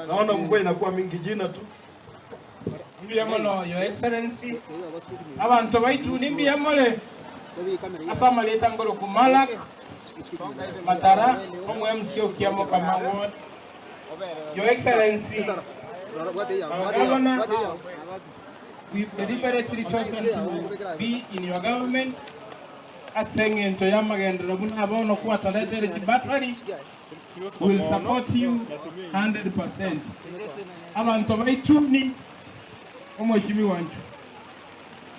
Naona mvua inakuwa mingi jina tu. Mbuya mono Your Excellency, abanto baito mbuya more ase amareta ngoroku Malak Matara omo MC o Kiamokama Ward. Your Excellency, our governor, we've deliberately chosen to be in your government ase eng'encho y'amagenderero buna bono kwatoretere chibursary will support you 100%. Abanto baichuni omweshimiwa nchu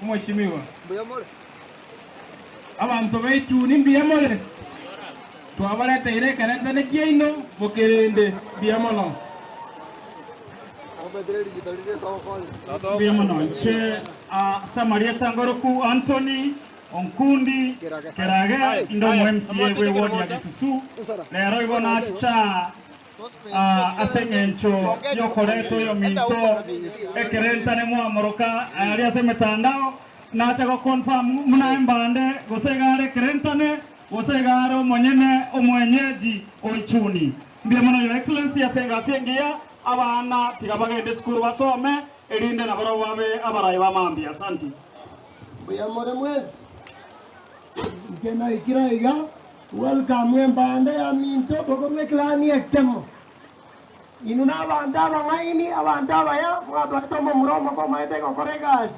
omweshimiwa abanto baichuni mbuya more twabareteire ekerentane kiaino mokerende mbuya mono. Mbuya mono inche ase amarieta ngoroku Anthony Onkundi Kerage inde omo MCA bwe ward ya Gesusu rero igo nachicha ase eng'encho yokoreta oyominto ekerentane mwamoroka aria ase emetandao nacha go confirm buna embande gose iga are ekerentane gose iga are omonyene omwenyeji o Ichuni. Mbuya mono Your Excellency ase egasi engiya abana tiga bagende esukuru basome erinde nabarabwo babe abarayi ba mambia. Asanti. Mbuya more mwensi, inche naikire aiga, welcome embande yaminto tokorwa eclan ekemo. Inwe na abanto abang'aini, abanto abaya, mwatwarete omomura omoko omaete gokora egasi.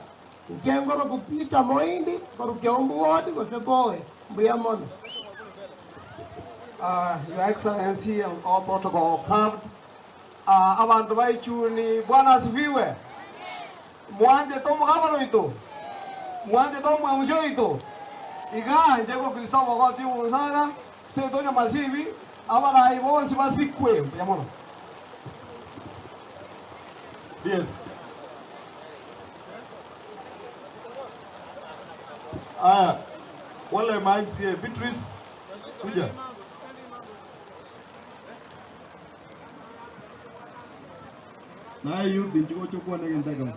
Inche ngoroku Peter Moindi, nkoru Keumbu ward gose Boe. Mbuya mono. Your Excellency and all protocol observed. Abanto ba Ichuni, Bwana asifiwe. Mwanchete omogabana oito? Mwanchete omwemusia oito? Iga inche Kristo omogoti omosaga, seito Nyamasibi, abarai bonsi basikwe. Mbuya mono. Yes. Aya, wale ma MCA Beatrice kuja. Naye youth inchi gocha okwane egento ekemo.